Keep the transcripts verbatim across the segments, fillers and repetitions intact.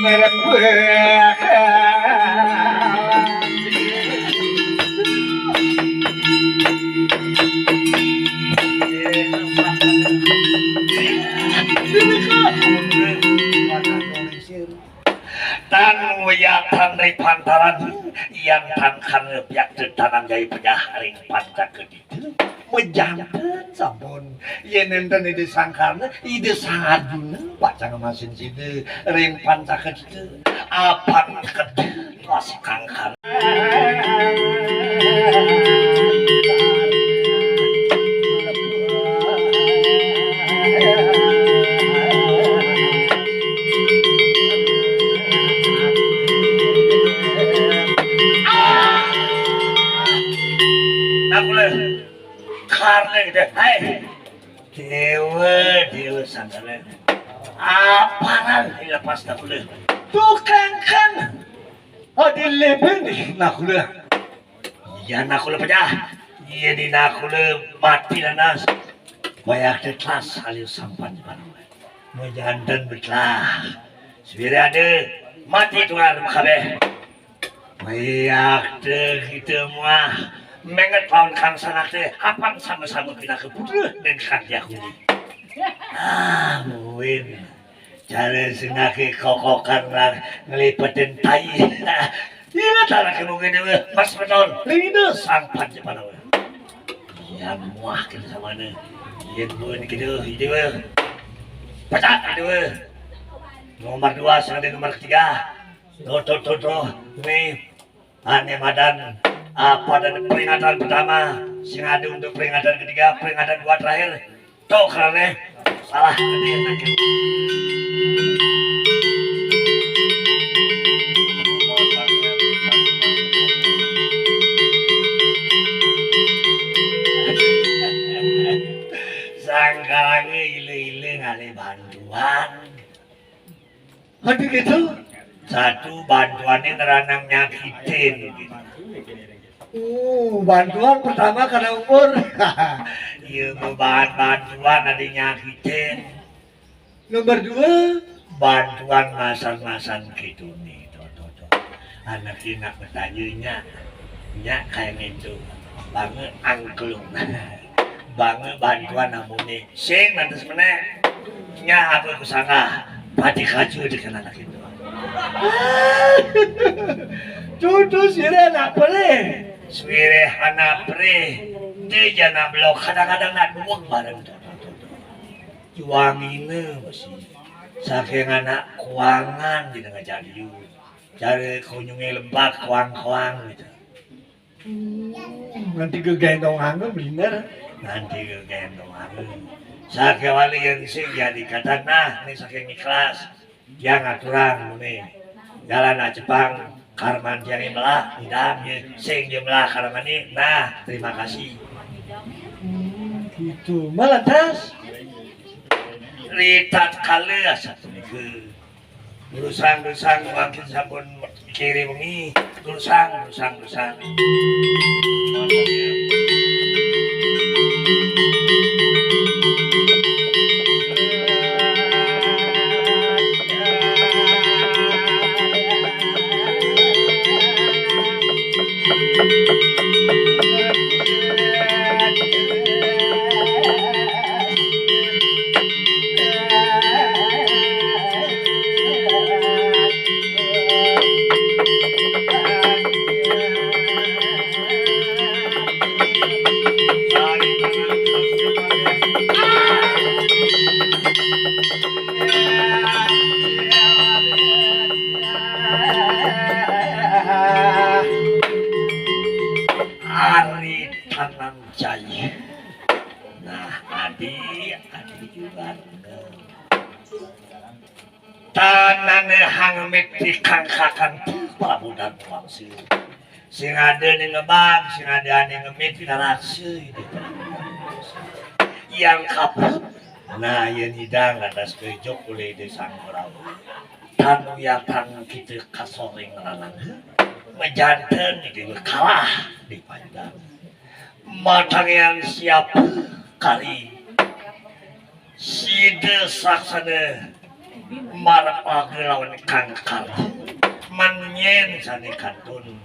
Tan wayah tan ring pantaran, yan tan kan piak tetanan jai pejah ring pancaka dita. Majanten sampun. Yén nénten Ida Sang Karna, Ida Sang Arjuna, pacang ngemasin sida ring pancaka dita. Apan keda masih kangkan. Nakula. Karna kita. Hai. Déwa, Déwa Sandana. Aparan lepas nakula. Tukang kan. Oh, dilebin nakula. Iya nakula pejah. Iya di nakula mati nanas. Wayah tetas aliu sampan di mana. Majanten betlah. Sewira ada mati tuan kabeh. Wayah te kita muah menget lawan kang sanak te, apan sama-sama pinaka putra dan kang jakuni. Ah, muin. Cara senake kokokan lah ngelipetin tai. Iya, tanah ke mungkin dia, Mas Beton. Lina sang panca panawa. Iya, muah kita sama ne. Iya, dua ni kita, iya, dua. Pecat, iya, dua. Nomor dua, sang ada nomor ketiga. Tuh, tuh, tuh, tuh. Nih, ane madan apa dan peringatan pertama, sing ada untuk peringatan ketiga, peringatan dua terakhir. Tuh, karena salah. Sangkalange ile-ile ngalih bantuan. Aduh gitu. Satu, bantuannya neranang nyakitin. Uh, bantuan pertama karena umur. Iya, mau bahan bantuan ada nyakitin. Nomor dua, bantuan masan-masan gitu nih. Tuh, tuh, tuh. Anak inak bertanya nya, nya kayak gitu. Banget angklung. Banget bantuan namune. Sing nanti semenek. Nya apa ku sanggah? Pati kaju di kena lagi tu. Tutu sira nak pere. Swire anak pere. Dia jana belok kadang-kadang nak duwek bareng tu. Juangina masih. Saking anak kuangan di tengah jadiu. Cara kunyunge lebak kuang-kuang gitu. Hmm, nanti gegendong anu bener. Nanti gegendong anu. Sakewali yang sing jadi kata nah, ini saking ikhlas. Yang aturang ini. Jalan Jepang, karman yang melah, idam ya, sing dia melah karman ini. Nah, terima kasih. Hmm, gitu. Malah tas. Ritat kala satu minggu. Durusang, durusang, mangkin sampun kiri wengi. Durusang, durusang, durusang. Ari Tanang Jaya. Nah, adi, adi juga. Tanane hang mit di kangkakan Prabu dan Wangsi. Sing ada ning ngebang, sing ada ning ngemit di karakse. Yang kaput, nah, yang hidang lantas kejok oleh Desa Ngorau. Tanu yang tanu kita kasoring lanang. Mejanten di kalah di panjang. Matangian siap kari. Sida saksana Marep agelawan kangkal. Manyen sane kantun.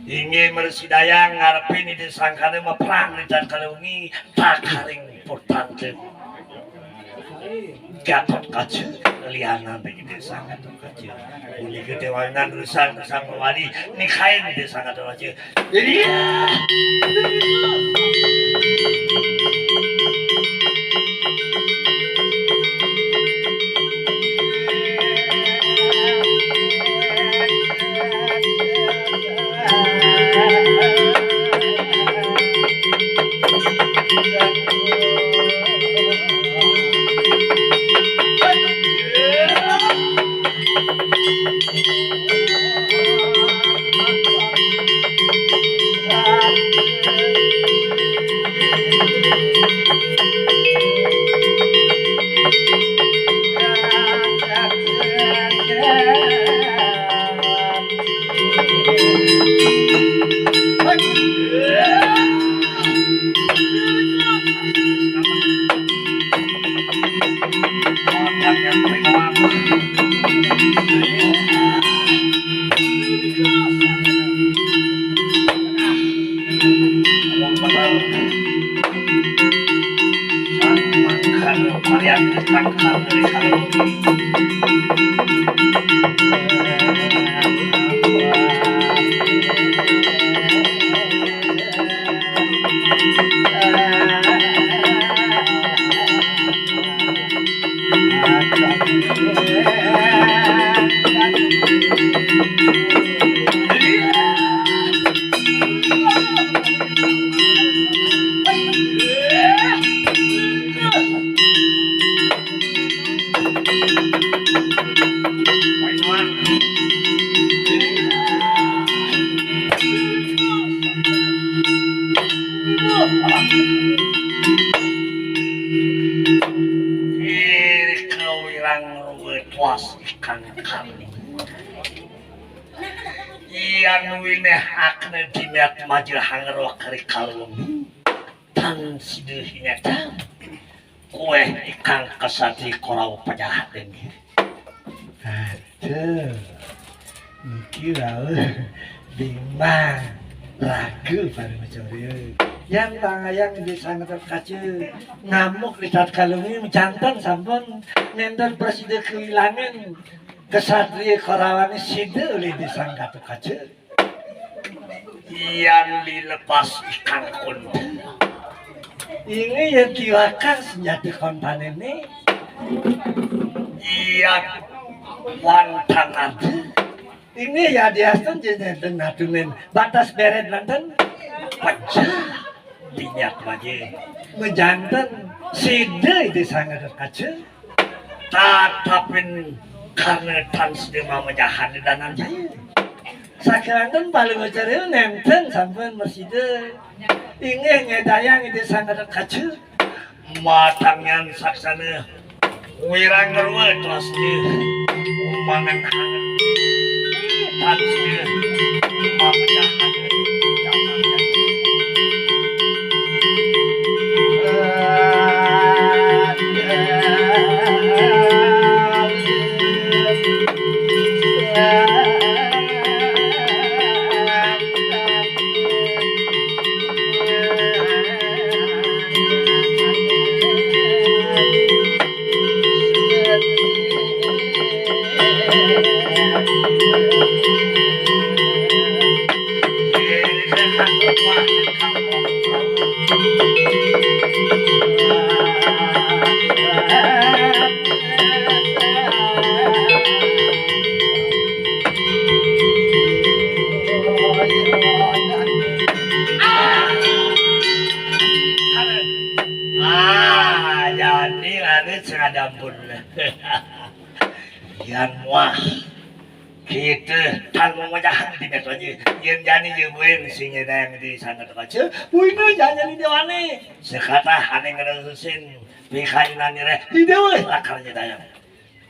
Inggih mresidayang ngarepin Ida Sangkana maprang ri tatkala wengi takaring putranten. Gatotkaca lianan ring Ida Sang Gatotkaca. Punika dewanan rusang rusang mawali nikain Ida Sang Gatotkaca. Iya. Iri kawirang ruwet was ikang kami. Yan winéh akné dinét majeng hangrok ri kalung. Tan sida hinetang. Kuéh ikang kasatri koraw pajahating. Aduh. Niki rauh bimbang ragu para macarya. Yan tangayang di Sang Gatotkaca ngamuk di tatkala wengi majanten sampun nénten prasida kawilangan. Ksatria korawané sida olih di Sang Gatotkaca. Yan lilepas ikang konta. Inggih yan tiwakan senjata kontané né. Yan wantang ada. Inggih yadiastun jenengan natungin batas beret nanten. Pecah. Dinyak majé. Majanten sida di Sang Gatotkaca. Tatapin karna tan sida mamajahan di Dananjaya. Sakéwanten paling macarya nénten sampun masida. Inggih ngedayang Ida Sang Gatotkaca. Matangyan saksana wirang ngrua telas dia. Umangan hangat. Tan sida mamajahan. Ah, jani lare sing ada ampun. Yan muah. Kita tan mamajahan di Gatotkaca. Yén jani ya buin sing nyedayang di Sang Gatotkaca. Buina jani dewané. Sakata ané ngresusin pikayunan nireh. Di dewa lakar nyedayang.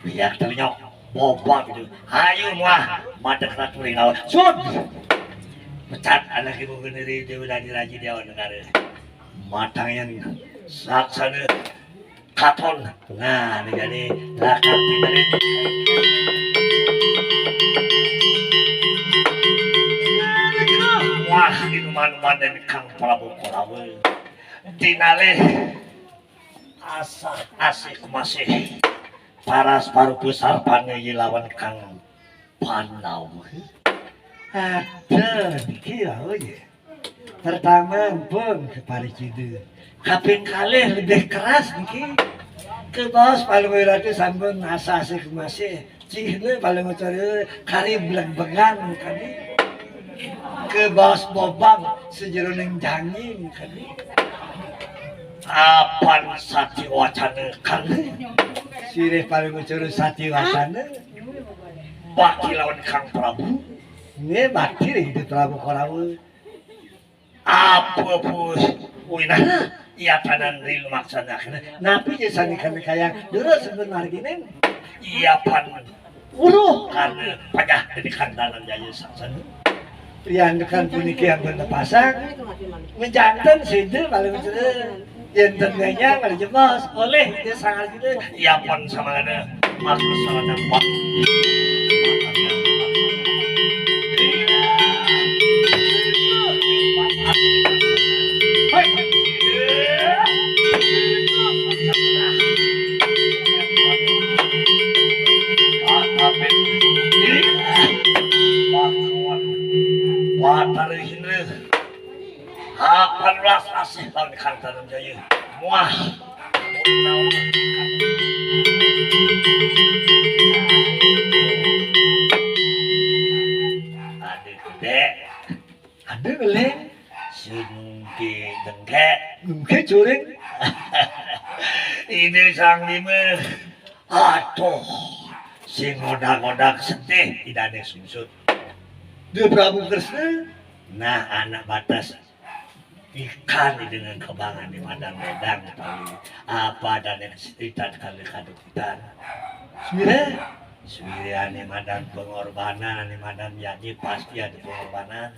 Biar ternyok bobot gitu. Ayo muah madeg ratu ringawa. Sud. Pecat anak ibu genderi Dewi Dani Raji Dewa Negara. Matang yan saksana Katon. Nah, ini jadi lakar tinggalin. Wah, inuman-inuman dari Kang Prabu Korawe. Dinalih asa asih masih paras paru besar pangeyi lawan Kang Pandawa. Ada niki, oh ya. Pertama ampun kepada Cida. Kaping kalih lebih keras niki. Kebaos paling wiratu sampun asa asih masih. Cihne paling ucare kari bleg-began kadi. Kebaos bobang sejeroning jangin kadi. Apan sati wacana kali. Sirih paling ucare sati wacana. Bakti lawan Kang Prabu. Nggih, bakti ring Prabu Korawa. Apa pus winana iya tanan ri lumaksanaken. Napi je sane kane kayang dura sebenarginen? Iya pan uruh karena pajah dadi kandanan jaya saksana. Priyandekan puniki ampun tepasang. Mejanten sida paling bener. Yen ten ganyang ada jebos, oleh dia sangat gitu. Iya pan sama ada. Matur sarana. Watara Hindra. Apan welas asih lawan Kang Dananjaya. Muah. Aduh, Dek. Aduh, Leng. Sungki dengkek. Mungkin curing. Ini Sang Bima. Aduh. Sing ngodak-ngodak sedih idane sungsut. Duh Prabu Kresna. Nah, anak batas ikan dengan kebangan di madan medang tadi. Apa dan yang cerita kali kadukitan. Suwire, suwire ane madan pengorbanan, ane madan janji pasti ada pengorbanan.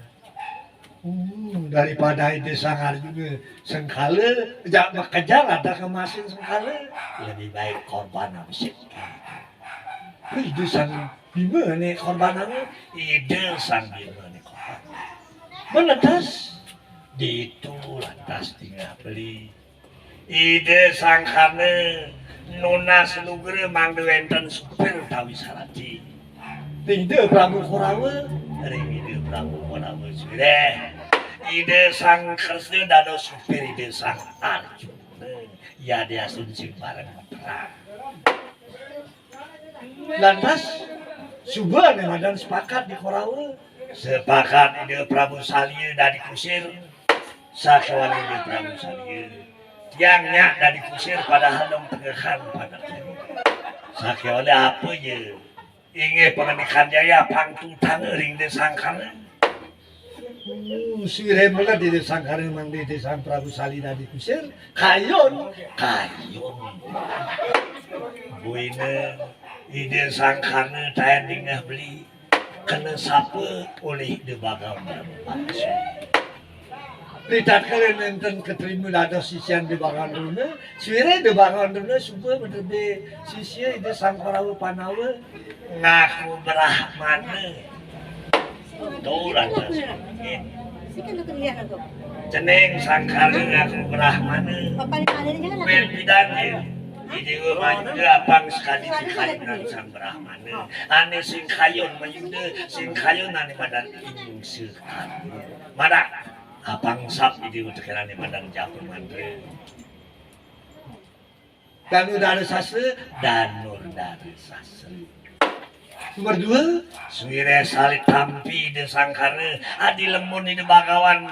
Hmm, daripada Ida Sang Arjuna sengkala, jak makejang ada kemasin sengkala, lebih baik korban abis. Ida Sang Bima ane korbanane, Ida Sang Bima ane korban. Menetes, ditu lantas tinggal beli. Ida Sang Karna nunas lugra mangda wenten supir utawi sarati. Ida Prabu Korawa, ring Ida Prabu Korawa sireh. Ida Sang Kresna dados supir Ida Sang Arjuna. Ya diasun sing bareng perang. Lantas, suba ane madan sepakat di Korawa. Sepakat Ida Prabu Salya dadi kusir. Sakéwala Ida Prabu Salya. Tiang nyak dadi kusir padahal dong tegekan pada. Sakéwala apa ya? Inggih pangandikan jaya pang tutang ring Ida Sang Karna. Hmm, sireh mula di Ida Sang Karna mangda Ida Sang Prabu Salya dadi kusir. Kayun, kayun. Buina Ida Sang Karna taen dingeh beli. Kena sapa olih Ida Bagawan Drona. Ritatkala nenten katrima dados sisian Ida Bagawan Drona, sireh Ida Bagawan Drona suba madadi sisia Ida Sang Korawa Pandawa. Ngaku Brahmana. Tuh, lantas. Cening Sang Karna ngaku Brahmana. Wen pidan ya. Di Dewa Mayuda apang sekali dikalinan Sang Brahmana. Ane sing kayun Mayuda, sing kayun ane madan Ingsa Karna. Madak apang sap di Dewa tekenane madan Japa Mantra. Danur Dara Sastra, Danur Dara Sastra. Nomor dua, suwire salit tampi Ida Sang Karna, adi lemun Ida Bagawan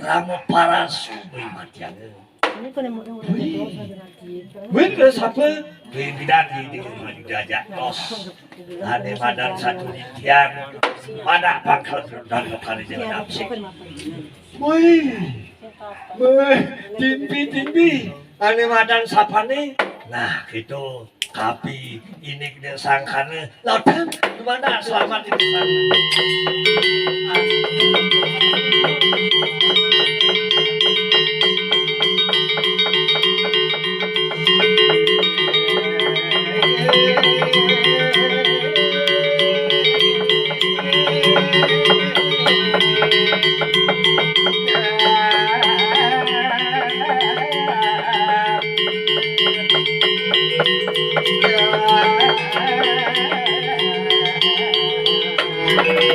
Rama Parasu beli matiang. Wih, terus apa? Pimpinan di, di rumah juga aja, tos. Ane madan satu titian, pada pangkal dan lokal di Jawa Damsik. Wih, wih, timpi, timpi. Ane madan sapane? Nah, gitu. Tapi ini kita sangkane, lawan gimana selamat ini? Ah.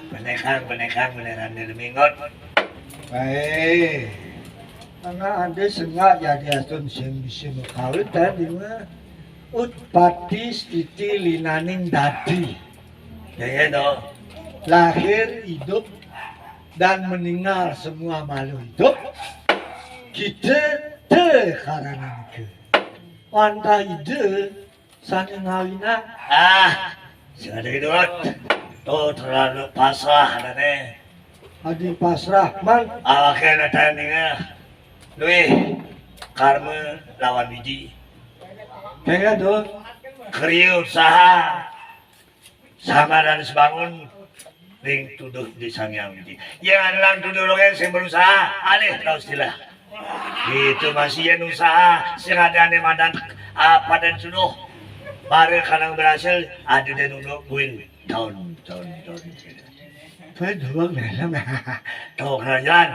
Benekang, benekang, beneran di Lumingot. Baik. Karena ada sengak jadi asun sing bisa mekawin tadi mah. Utpati stiti linaning dadi. Ya, ya, toh. Lahir, hidup, dan meninggal semua makhluk hidup. Kita te karena itu. Wantah ide sane ngawinang. Ah, sing ada gitu, Mat. Tuh, terlalu pasrah, adane. Adi pasrah, Man. Awake ana tandinge. Luwih karma lawan widi. Kaya tuh. Kriya usaha. Sama dan sebangun ring tuduh di Sang Hyang Widi. Yang adalah tuduh lo sing berusaha, alih kau istilah. Itu masih yang usaha, sing ada ane madan apa dan suduh. Baru kadang berhasil, ada dan udah win. Down, down, down. Tuh, kerajaan.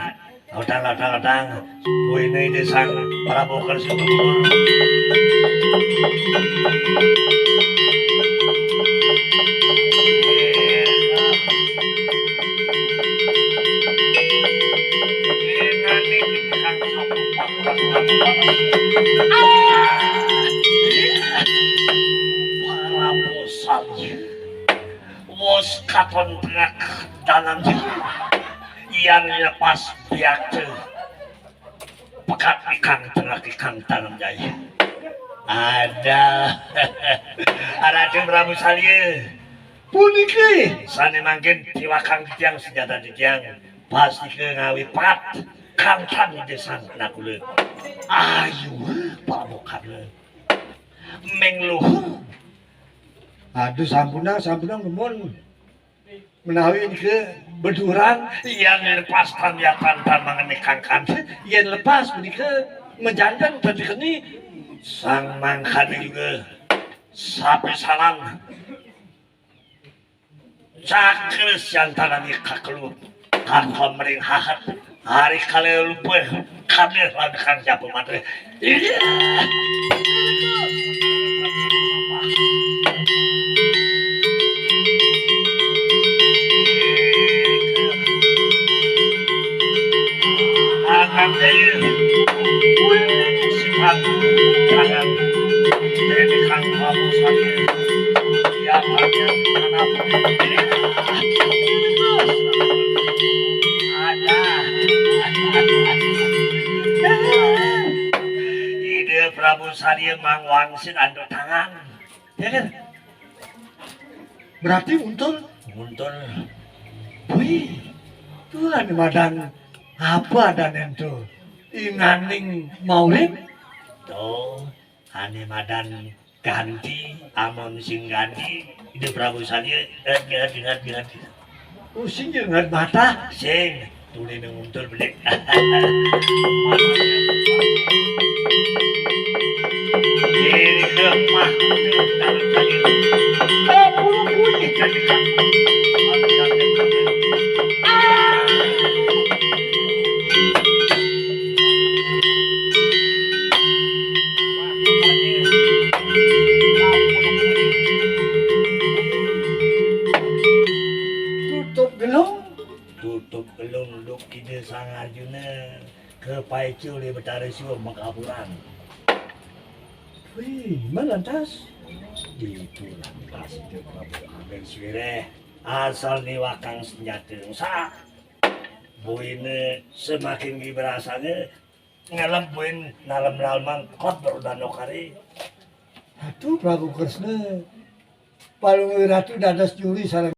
Otang, otang, otang. Kuwi ini desa Prabu Kersi Gubernur. Prabu Salya. Wes katon tengah dalan. Yan lepas biakte. Pekat ikang tengah ikang tanam jaya. Ada. Raden Prabu Salya. Puniki sane mangkin tiwakang titiang senjata titiang. Pastike ngawi pekat kang tan desan nakula. Ayu Pak Mokar. Mengluhung. Aduh, sampunang, sampunang, numun. Menawi niki beduran, yen lepas tan yatan tan mangene kangkan, yen lepas menika mejanten dadi keni. Sang mangkane juga sapisanan cakre siantanane kakelup. Tanpa mering hahat, hari kale lupa, kabeh lan kang japu matre. Iya. Anak daya. Wih, sifat tangan. Ini kang kamu sakit. Iya, hanya anak. Ada. Ide Prabu Salya mang wangsit antuk tangan. Ya kan? Berarti untul? Untul. Wih, tuh ane madan apa dan ento? Inganing maulid? Tuh, ane madan ganti, amon sing ganti, Ida Prabu Salya, eh, ganti, ganti, ganti. Oh, sing ya ngat mata. Sing, tuli nang untul belik. Ini ke mah, dalam saya. Kapul kuih jadi kan. Ah. Sang Arjuna kepaica olih Betara Siwa makapuran. Wih, mana lantas? Itu lantas itu Prabu Amin Swireh. Asal niwakang senjata sa. Buina semakin giberasane ngelem buin nalem-naleman kot berudano kari. Aduh, Prabu Kresna. Palungguh Ratu dados juri sareng